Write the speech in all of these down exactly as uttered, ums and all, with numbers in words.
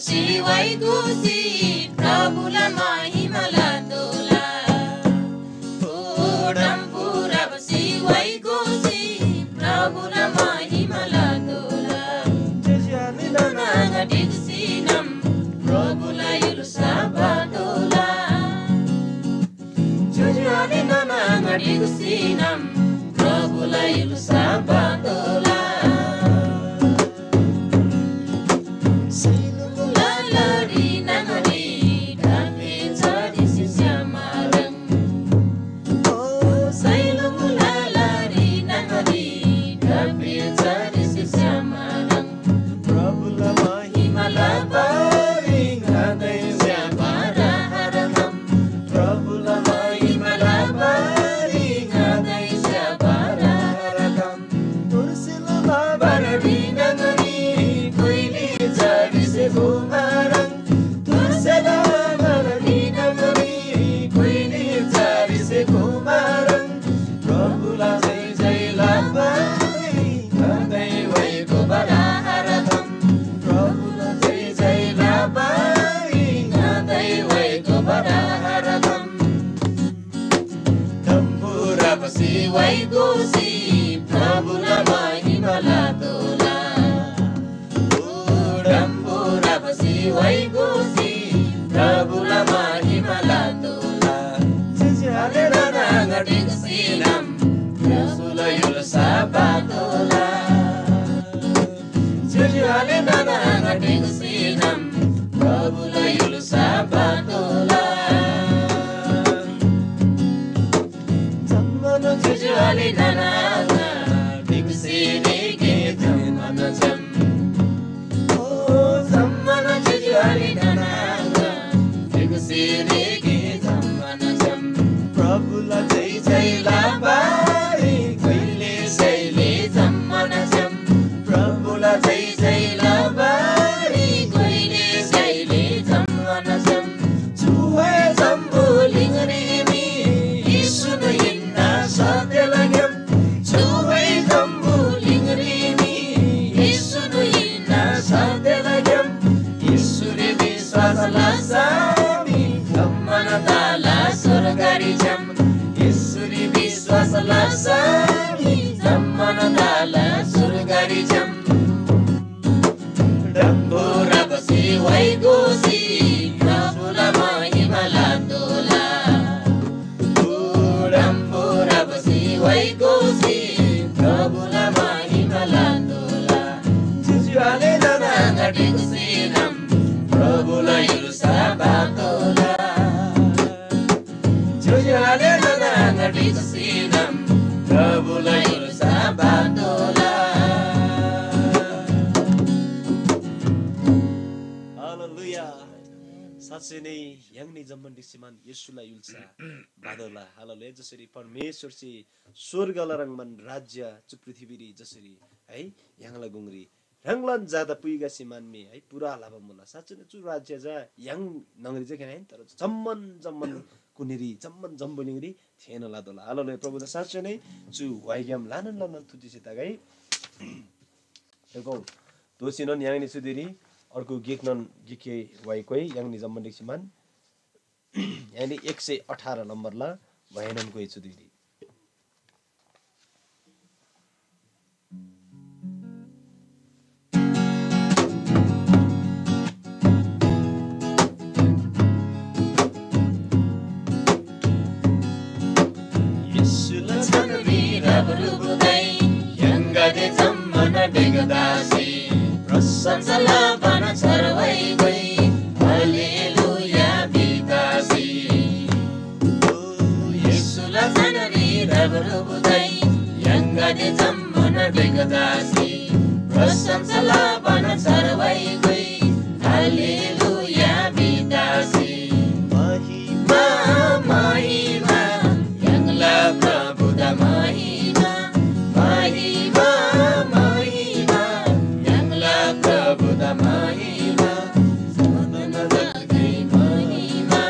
सिवाइ गोसी प्रभुला महिमा लतोःला। ओ डम्‍बुरा सिवाइ गोसी प्रभुला महिमा लतोःला। ज्‍योज्‍यो आले नाना आङा ढिक्‍सीनम प्रभुला य्‍हुल्‍सा बातोःला। ज्‍योज्‍यो आले नाना आङा ढिक्‍सीनम प्रभुला य्‍हुल्‍सा बातोःला। सैलुङला लारी न्‍हङरी डाके चढीसी स्‍यामारङ। ओ सैलुङला लारी न्‍हङरी डाके चढीसी स्‍यामारङ। प्रभुला महिमा लबारी ङादै ज्‍यबा रहर तम। प्रभुला महिमा लबारी ङादै ज्‍यबा रहर तम। तुर्सेला बाबा न्‍हङरी कोइली चढीसे घुमारङ। तुर्सेला बाबा न्‍हङरी कोइली चढीसे घुमारङ। प्रभुला जय जय लबारी ङादै वइको बराहर तम। प्रभुला जय जय लबारी ङादै वइको बराहर तम। डम्‍बुरा सिवाइ गोसी प्रभुला महिमा लतोःला। ओ डम्‍बुरा सिवाइ गोसी प्रभुला महिमा लतोःला। ज्‍योज्‍यो आले नाना आङा ढिक्‍सीनम प्रभुला य्‍हुल्‍सा बातोःला। ज्‍योज्‍यो आले नाना आङा ढिक्‍सीनम प्रभुला य्‍हुल्‍सा बातोःला। जम्‍मान ज्‍योज्‍यो आले नाना आङा ढिक्‍सी ढिके जम्‍मान छ्‌याम। ओ जम्‍मान ज्‍योज्‍यो आले नाना आङा ढिक्‍सी ढिके जम्‍मान छ्‌याम। प्रभुला जय जय लबारी कहिले शैली जम्‍मान छ्‌याम। प्रभुला जय जय लबारी कहिले शैली जम्‍मान छ्‌याम। चुहे जम्‍बुलिङरी मी येशून हिन्‍ना सत्‍यला ग्‍याम। चुहे जम्‍बुलिङरी मी येशून हिन्‍ना सत्‍यला ग्‍याम। येशूरी विश्‍वास लसा मी जम्‍मान तला स्‍वर्गरी छ्‌याम। येशूरी विश्‍वास लसा मी जम्‍मान तला स्‍वर्गरी छ्‌याम। डम्‍बुरा सिवाइ गोसी प्रभुला महिमा लतोःला। ओ डम्‍बुरा सिवाइ गोसी प्रभुला महिमा लतोःला। ज्‍योज्‍यो आले नाना आङा ढिक्‍सीनम प्रभुला य्‍हुल्‍सा बातोःला। ज्‍योज्‍यो आले नाना आङा ढिक्‍सीनम प्रभुला य्‍हुल्‍सा बातोःला। हालेलुया। साँच्चै नै य्‍हाङनी जम्‍मान ढिक्‍सीमान येशूला य्‍हुल्‍सा बातोःला। हालेलुया। जसरी परमेश्‍वरसे स्‍वर्गला ह्रङ्‌बान राज्‍य चु पृथ्‍वीरी जसरी है य्‍हाङला गुङरी ह्राङलान झादा पुइखसी म्‍हन्‍मी है पुरा लबा मुला। साँच्‍चै नै चु राज्‍य चा य्‍हाङ न्‍हङरी जे खेन आहिन, तर जम्‍मान जम्‍मान कुनीरी, जम्‍मान जम्‍बुलिङरी थेःना लतोःला। हालेलुया, प्रभुदा साँच्‍चै नै चु व्‍हाइग्‍याम ल्‍हानान ल्‍हानान थुतिसे तगै। देखौ, दोःसीनोन य्‍हाङनी चुदिरी अर्गु गिकनोन गिकके व्‍हाइ कोइ य्‍हाङनी जम्‍मान ढिक्‍सी म्‍हन। य्‍हाङनी एक सय अठार नम्‍बरला व्‍हाइनोन कोइ चुदिरी। येशूला छानरी रबरुबुदै य्‍हाङगदे जम्‍मान ढेग दासी प्रशंसा लबान छर्वै गोइ। हालेलुया भितासी। ओ येशूला छानरी रबरुबुदै य्‍हाङगदे जम्‍मान ढेग दासी प्रशंसा लबान छर्वै गोइ। हालेलुया भितासी। महिमा, महिमा, य्‍हाङला प्रभुदा महिमा, महिमा, महिमा, य्‍हाङला प्रभुदा महिमा। सदन तगै महिमा,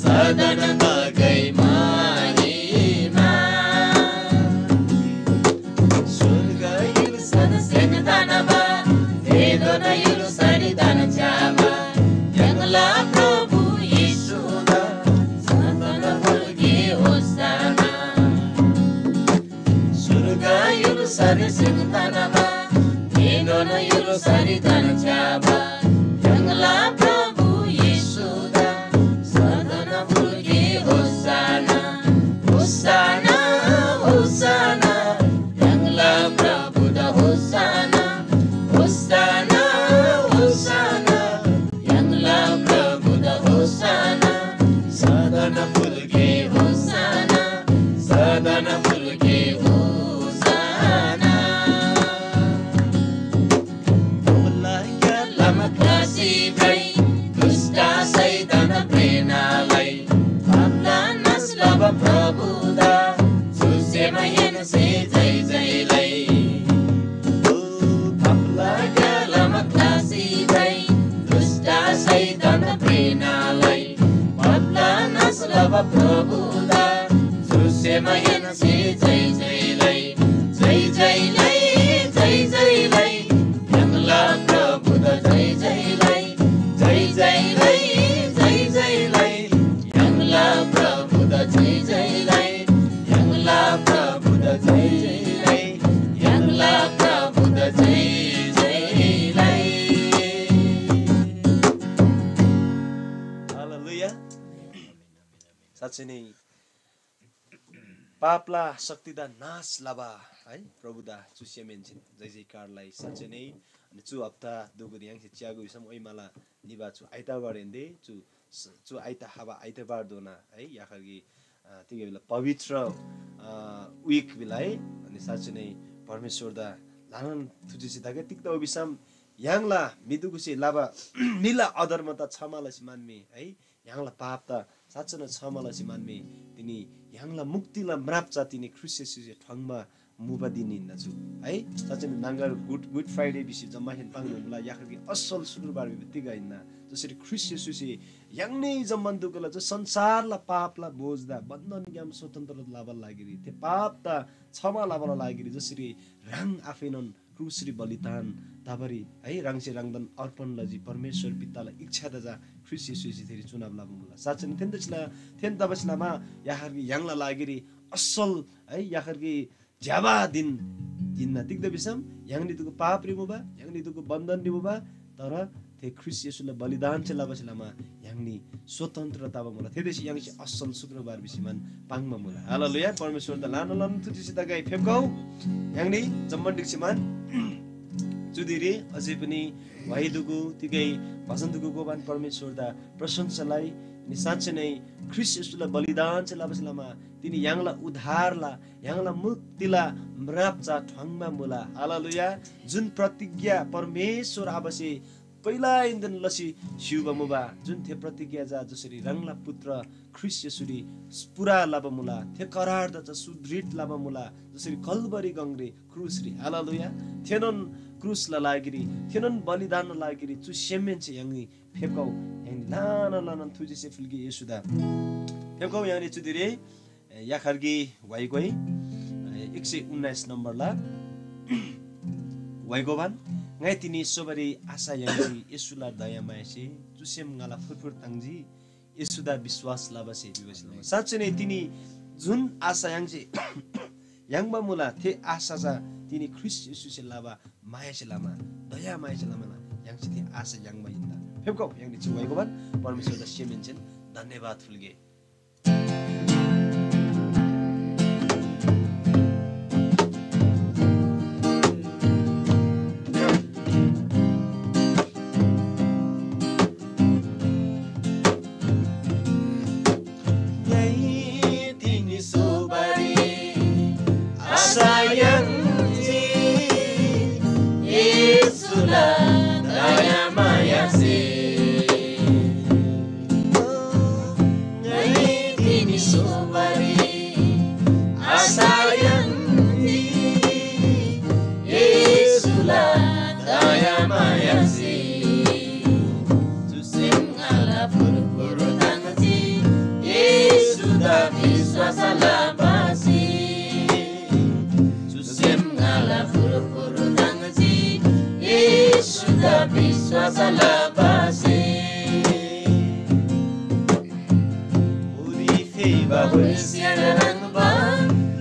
सदन तगै महिमा। स्वर्ग य्‍हुल्‍सादा सेन तानबा, होसाना, होसाना, होसाना, य्‍हाङला प्रभुदा होसाना, होसाना, होसाना, य्‍हाङला प्रभुदा होसाना, सदन फुल्‍के होसाना, सदन फुल्‍के होसाना। मोलग्‍यालामा ख्‍लासी भ्रइ, दुष्‍ट शैतान प्रेरणालाई, पापला नाश लबा प्रभुदा, चुसेमाहेन्‍से जय जय लै। ओ पापला ग्‍यालामा ख्‍लासी भ्रइ, दुष्‍ट शैतान प्रेरणालाई, पापला नाश लबा प्रभुदा, चुसेमाहेन्‍से जय जय लै। जय जय लै, जय जय लै, य्‍हाङला प्रभुदा जय जय लै। जय जय लै, जय जय लै, य्‍हाङला प्रभुदा जय जय लै। य्‍हाङला प्रभुदा जय जय लै। य्‍हाङला प्रभुदा जय जय लै। हालेलुया। साँच्चै नै पापला शक्तिदा नाश लबा है प्रभुदा चु सेमहेन्‍सेन जय जयकारलाई साँच्चै नै। अनि चु हप्ता दुगुरी य्‍हाङसे च्‍यागो भिसम ओइमाला निबा चु आइतबारहेन्‍दे चु चु आइता हाबा आइतबारधोना है याखरगी तिगै बेला पवित्र विक बिला है। अनि साँच्चै नै परमेश्‍वरदा ल्‍हानान थुचिसी तगे तिग्‍दा भिसम य्‍हाङला म्‍हिदुगुसे लबा म्‍हिला अधर्मता क्षमा लसी मान्‍मी है। य्‍हाङला पापदा साँच्‍चैन क्षमा लसी मान्‍मी। तिनी य्‍हाङला मुक्तिला म्राप्‍चा तिनी ख्रीष्‍ट येशूसे ठ्वाङ्‍बा मुबा दिन हिन्‍ना चु है। साँच्‍चैन नाङ्गर गुड गुड फ्राइडे भिसी जम्‍मासेन पाङ्बा मुला याखरकी असल शुक्रबार भिबा तिग हिन्‍ना। जसरी ख्रीष्‍ट येशूसे य्‍हाङनी जम्‍मान दुगुला जो संसारला पापला बोझदा बन्‍धनग्‍याम स्वतन्त्र लबाला लागिरी थे पापदा क्षमा लबाला लागिरी जसरी ह्राङ आफैनोन क्रुसरी बलिदान तबारी है ह्राङसे ह्राङदान अर्पण लजी परमेश्‍वर पिताला इच्छादा जा ख्रीष्‍ट येशूसे थेरी चुनाब लबा मुला। साँच्‍चैन थेन्‍दा छिला थेन तबा छिलामा याखरकी य्‍हाङला लागिरी असल है याखरकी ज्‍यबा दिन हिन्‍ना। तिग्‍दा भिसम य्‍हाङनी दुगु पापरी मुबा, य्‍हाङनी दुगु बन्‍धनरी मुबा, तर थे ख्रीष्‍ट येशूला बलिदानसे लबा छिलामा य्‍हाङनी स्वतन्त्र तबा मुला। थेदेसे य्‍हाङसे असल शुक्रबार भिसीमान पाङ्बा मुला। हालेलुया। परमेश्‍वरदा ल्‍हाना ल्‍हाना थुचिसी तगै फेप्‍खउ। य्‍हाङनी जम्‍मान ढिक्‍सीमान चुदिरी अझै पनि व्‍हाइदुगु तिगै भजन दुगु गोबान परमेश्‍वरदा प्रशंसा लइ। अनि साँच्‍चै नै ख्रीष्‍ट येशूला बलिदानसे लबासे लमा तिनी य्‍हाङला उद्धारला य्‍हाङला मुक्तिला म्राप चा ठ्वाङ्बा मुला। हालेलुया। जुन प्रतिज्ञा परमेश्‍वर आबासे पहिलाहेन्‍देन लसी स्‍युबा मुबा, जुन थे प्रतिज्ञा चा जसरी ह्राङला पुत्र ख्रीष्‍ट येशूरी पुरा लबा मुला, थे करारदा चा सुदृढ लबा मुला, जसरी कल्‍वरी गङरी क्रुसरी। हालेलुया। थेनोन क्रुसला लागिरी, थेनोन बलिदानला लागिरी चु सेमहेन्‍से य्‍हाङनी फेप्‍खउ। य्‍हाङनी ल्‍हानान ल्‍हानान थुजेसे फुल्‍गे येशूदा फेप्‍खउ। य्‍हाङनी चुदिरे याखर्गी व्‍हाइगोइ एक सय उन्नाइस नम्‍बरला व्‍हाइगोबान, ङाइ तिनी सोबारी आशा याङ्जी, येशूला दयामायासे चु सेम ङाला फुरफुर ताङ्जी, येशूदा विश्‍वास लबासे भिबासे लमा। साँच्‍चै नै तिनी जुन आशा याङ्जी, याङ्बा मुला, थे आशा चा तिनी ख्रीष्‍ट येशूसे लबा मायासे लमा, दयामायासे लमा य्‍हाङसे थे आशा याङ्बा हिन्‍ना। फेप्‍खउ, य्‍हाङनी चु व्‍हाइगोबान परमेश्‍वरदा सेमहेन्‍सेन धन्‍यवाद फुल्‍गे। ङाइ तिनी सोबारी आशा याङ्जी, येशूला दयामायासे। ङाइ तिनी सोबारी आशा याङ्जी, येशूला दयामायासे। चु सेम ङाला फुरफुर ताङ्जी, येशूदा विश्‍वास लबासे। चु सेम ङाला फुरफुर ताङ्जी, येशूदा विश्‍वास लबासे। मुरी फेबा होइस्‍याला ह्रङ्‌बा,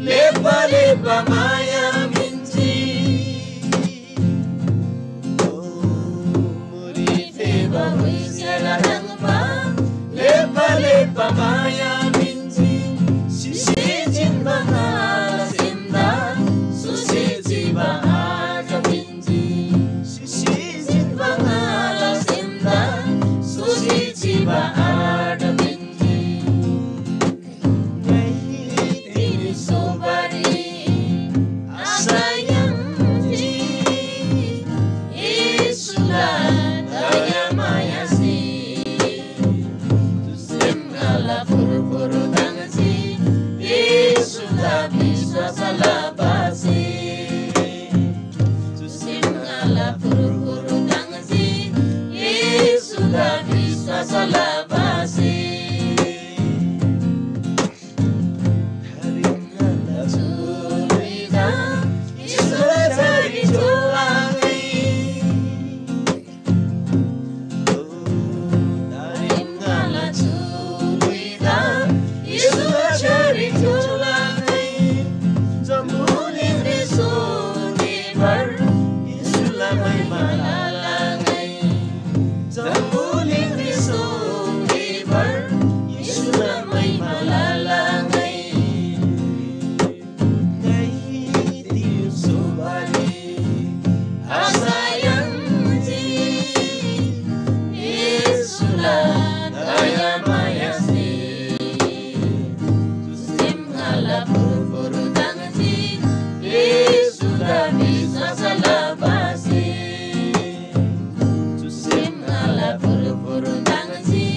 लेप्‍बा लेप्‍बा माया मिन्‍जी। ओ, मुरी फेबा होइस्‍याला ह्रङ्‌बा, लेप्‍बा लेप्‍बा माया येशूला छ्‌यारी च्‍योला ङाइ, जम्‍बुलिङरी सोने भर येशूला महिमा लला ङाइ। जम्‍बुलिङरी सोने भर येशूला महिमा लला ङाइ। ङाइ तिग सोबारी आशा याङ्जी, येशूला दयामायासे। चु सेम ङाला फुरुफुरु ताङ्जी, येशूदा विश्‍वास लबासे। चु सेम ङाला फुरुफुरु ताङ्जी,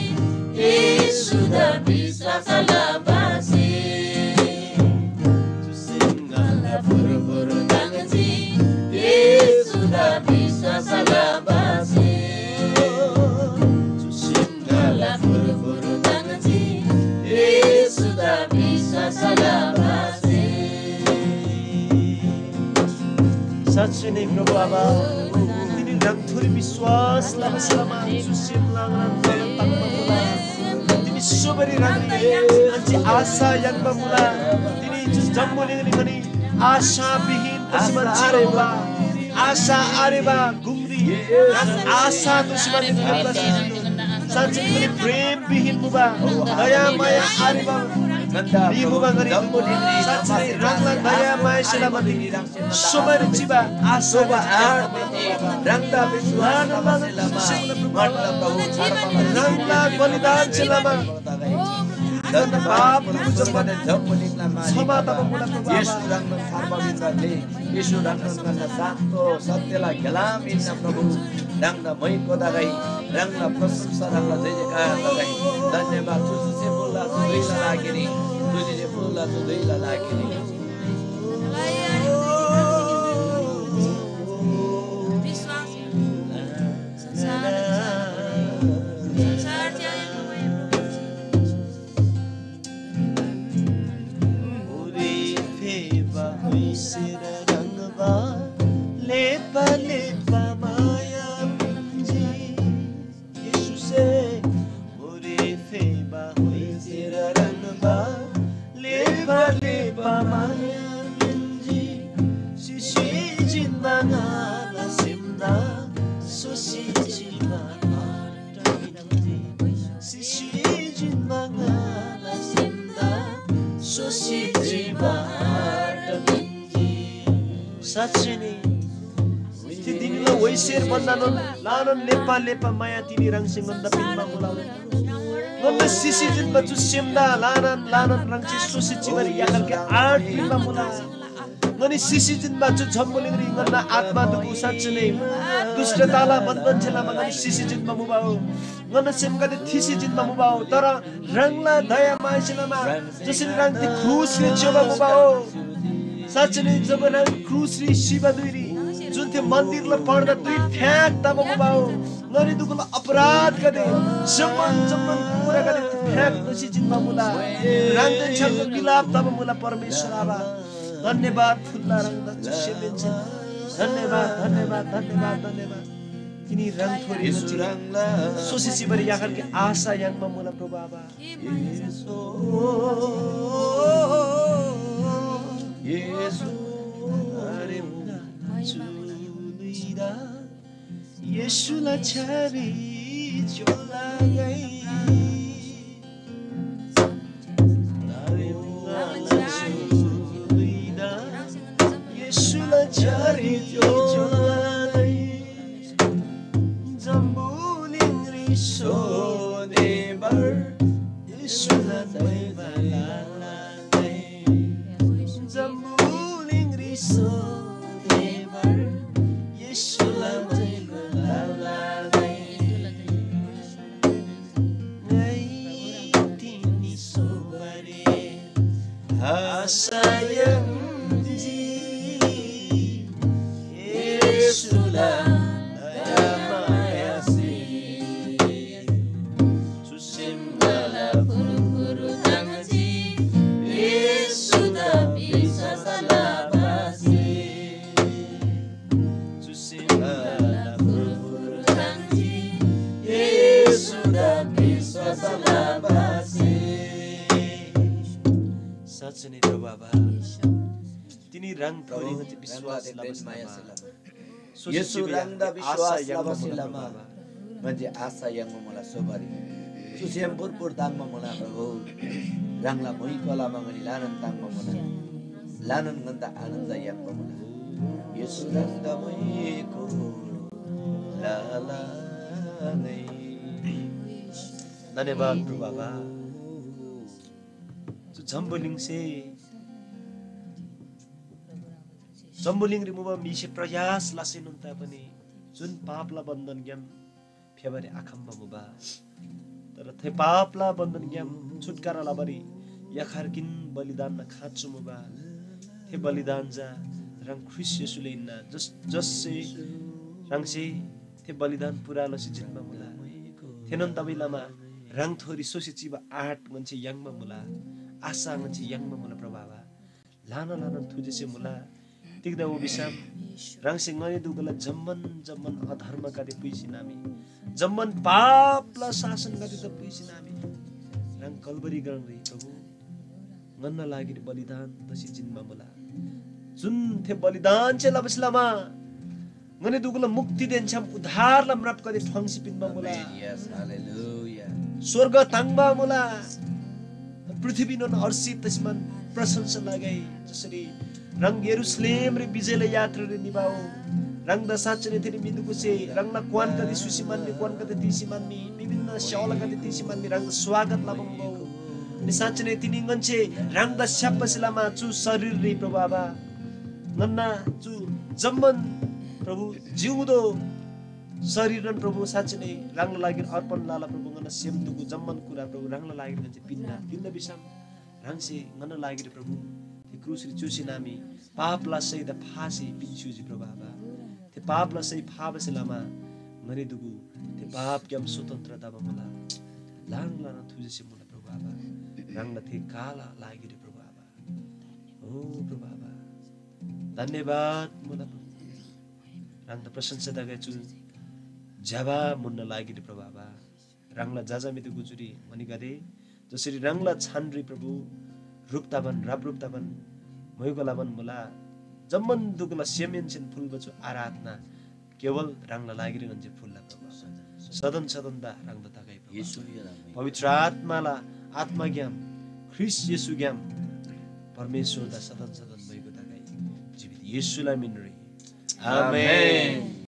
येशूदा विश्‍वास लबासे। चु सेम ङाला फुरुफुरु ताङ्जी, येशूदा विश्‍वास लबासे। चु सेम ङाला फुरुफुरु ताङ्जी, येशूदा विश्‍वास लबासे। साँच्‍चै नै प्रभु आबा, तिनी ह्राङथोरी विश्‍वास लबासे लमा चु सेम ङाला ङाला ताङ्बा मुला। तिनी सोबारी ह्राङनी ङन्‍से आशा याङ्बा मुला। तिनी चु जम्‍बुलिङरी ङनी आशा विहीन तसी मान चिबा मुबा। आशा आरेबा गुङरी ह्राङ आशा तसी मान निक्‍बा। साँच्‍चै ङनी प्रेम विहीन मुबा। दयामाया आरेबा म्‍हि मुबा ङनी। साँच्‍चै ह्राङला दयामायासे लमा तिनी सोबारी चिबा आशा ह्राङदा विश्‍वास लबासे लमा ह्राङला बलिदानसे लमा धन्‍यवाद प्रभु, जम्‍मान जम्‍बुलिङला मालिक क्षमा तबा मुला प्रभु आबा। येशू ह्राङला थार्बा मिन्‍दा दे, येशू ह्राङला साँचो सत्यला गेलाम हिन्‍ना प्रभु। ह्राङला मै कोदा गै, ह्राङला प्रशंसा, ह्राङला जय जयकार तगै। धन्‍यवाद। चु चुसे फुल्‍ला चु धुइला लागिरी, चु चुसे फुल्‍ला चु धुइला लागिरी। मुरी फेबा हुइसेर ह्रङ्‌बा लेपा लेपा माया पिन्‍जी। येशूसे मुरी फेबा हुइसेर ह्रङ्‌बा लेपा लेपा माया पिन्‍जी। सिसी जिन्‍बा ङाला सेमदा सोसी जिन्‍बा सिसी जिन्‍बा ङाला सेमदा सोसी जिन्‍बा आट पिन्‍जी। साँच्‍चै नै थे दिङला वैसेर भन्‍दानोन ल्‍हानान लेप्‍बा लेप्‍बा माया तिनी ह्राङसे ङन्‍दा पिन्‍बा मुला। ङन्‍दा सिसी जिन्‍बा चु सेमदा ल्‍हानान ल्‍हानान ह्राङसे सोसी चिबारी याकलके आट पिन्‍बा मुला। ङनी सिसी जिन्‍बा चु जम्‍बुलिङरी ङन्‍ना आत्‍मा दुगु साँच्‍चै नै दुष्‍टताला बन्‍धनसे लमा ङनी सिसी जिन्‍बा मुबा हो। ङन्‍ना सेमगदे थिसी जिन्‍बा मुबा हो। तर ह्राङला दयामायासे लमा जसरी ह्राङ थे क्रुसरी च्‍योबा मुबा हो। साँच्‍चै नै जब ह्राङ क्रुसरी सिबा धुइरी जुन थे मन्‍दिरला पर्दा दुई फ्‍याक तबा मुबा हो। ङनी दुगुला अपराधगदे जम्‍मान जम्‍मान कुरागदे थे फ्‍याक तसी जिन्‍बा मुला। ह्राङदेन छ्‌यामनो बिलाप तबा मुला परमेश्‍वर आबा। धन्‍यवाद फुल्‍ला ह्राङदा चु सेमहेन्‍सेन। धन्‍यवाद, धन्‍यवाद, धन्‍यवाद, धन्‍यवाद। तिनी ह्राङथोरी सोसी चिबारी याकलके आशा याङ्बा मुला प्रभु आबा। येशू, येशू, अरे मुला चुनुइदा येशूला छ्‌यारी च्‍योला ङाइ। येशूला छ्‌यारी च्‍योला ङाइ। जम्‍बुलिङरी सोने भर येशूला महिमा लला ङाइ। जम्‍बुलिङरी सोने भर येशूला महिमा लला ङाइ। ङाइ तिनी सोबारी आशा याङ्जी येशूला दयामायासे। चु सेमगदे फुरुफुरु ताङ्जी येशूदा विश्‍वास लबासे। चु सेमगदे फुरुफुरु ताङ्जी येशूदा विश्‍वास लबासे। सने प्रभु आबा, तिनी ह्राङथोरी ङन्‍से विश्‍वास लबासे लमा, सोसी येशू चिबा ह्राङदा आशा विश्‍वास याङ्बा लबासे मुला लमा प्रभु आबा। ङन्‍से आशा याङ्बा मुला सोबारी। चु सेम पुरपुर ताङ्बा मुला प्रभु। ह्राङला म्‍हुइ कोलामा ङनी ल्‍हानान ताङ्बा मुला। ल्‍हानान ङन्‍दा आनन्द याङ्बा मुला। येशू ह्राङदा म्‍हुइ कोलामा ङनी। धन्‍यवाद प्रभु आबा। चु जम्‍बुलिङसे, जम्‍बुलिङरी मुबा म्‍हिसे प्रयास लसेनोन तापनि जुन पापला बन्‍धनग्‍याम फेबारी आखम्‍बा मुबा, तर थे पापला बन्‍धनग्‍याम छुटकारा लबारी याखर किन बलिदानना खाँचो मुबा। थे बलिदान चा ह्राङ ख्रीष्‍ट येशूले हिन्‍ना, जस, जससे ह्राङसे थे बलिदान पूरा लसी जिन्‍बा मुला। थेनोन तबै लमा ह्राङथोरी सोसी चिबा आँट ङन्‍से याङ्बा मुला, आशा ङन्‍से याङ्बा मुला प्रभु आबा। ल्‍हाना ल्‍हानान थुजेसे मुला। तिग्‍दा ओ भिसम ह्राङसे ङनी दुगुला जम्‍मान जम्‍मान अधर्मगदे पुइसी नामी, जम्‍मान पापला शासनगदे त पुइसी नामी। ह्राङ कलवरी ग्राङरी प्रभु ङन्‍ना लागिरी बलिदान तसी जिन्‍बा मुला। जुन थे बलिदानसे लबासे लमा ङनी दुगुला मुक्तिदेन छ्‌याम उद्धारला म्रापगदे ठ्वाङ्सी पिन्‍बा मुला। Yes, hallelujah। स्‍वर्ग ताङ्बा मुला। पृथ्वीनोन हर्षित तसीमान प्रशंसा लगै। जसरी ह्राङ यरूशलेमरी विजयला यात्रारी निभा हो। ह्राङदा साँच्‍चै नै थेरी मिदुकुसे ह्राङला क्‍वानगदे सुसी मान्‍मी, क्‍वानगदे तिसी मान्‍मी, विभिन्न स्‍याउलागदे तिसी मान्‍मी ह्राङदा स्वागत लबा मुबा हो। अनि साँच्‍चै नै तिनी ङन्‍से ह्राङदा स्‍याप्‍बासे लमा चु शरीररी प्रभु आबा ङन्‍ना चु जम्‍मान प्रभु जिउँदो शरीरन प्रभु साँच्‍चै नै ह्राङला लागिर अर्पण लला प्रभु। ङन्‍ना सेम दुगु जम्‍मान कुरा प्रभु ह्राङला लागिर ङन्‍से पिन्‍ना। तिग्‍दा भिसम ह्राङसे ङन्‍ना लागिर प्रभु थे क्रुसरी च्‍योसी नामी पापला सयदा फासी पिन्‍स्‍युजी प्रभु आबा। थे पापला सय फाबासे लमा ङनी दुगु थे पापग्‍याम स्वतन्त्र तबा मुला। ल्‍हान ल्‍हाना थुजेसे मुला प्रभु आबा। ह्राङला थे काला लागिर प्रभु आबा। ओ प्रभु आबा, धन्‍यवाद मुला प्रभु। ह्राङदा प्रशंसा तगै चु ज्‍यबा मुन्‍ना लागिरी प्रभु आबा। ह्राङला जजामेते गुजुरी मनिगदे जसरी ह्राङला छानरी प्रभु रुप तबान, रापरुप तबान, म्‍हुइको लबान मुला। जम्‍मान दुगुला सेमहेन्‍सेन फुल्‍बा चु आराधना केवल ह्राङला लागिरी ङन्‍से फुल्‍ला प्रभु आबा। सदन सदनदा ह्राङदा तगै प्रभु आबा। येशूया नाममा। पवित्र आत्माला आत्माग्‍याम, ख्रीष्‍ट येशूग्‍याम परमेश्‍वरदा सदन सदन भइगो तगै। जीवित येशूला मिनरी। आमेन। आमेन।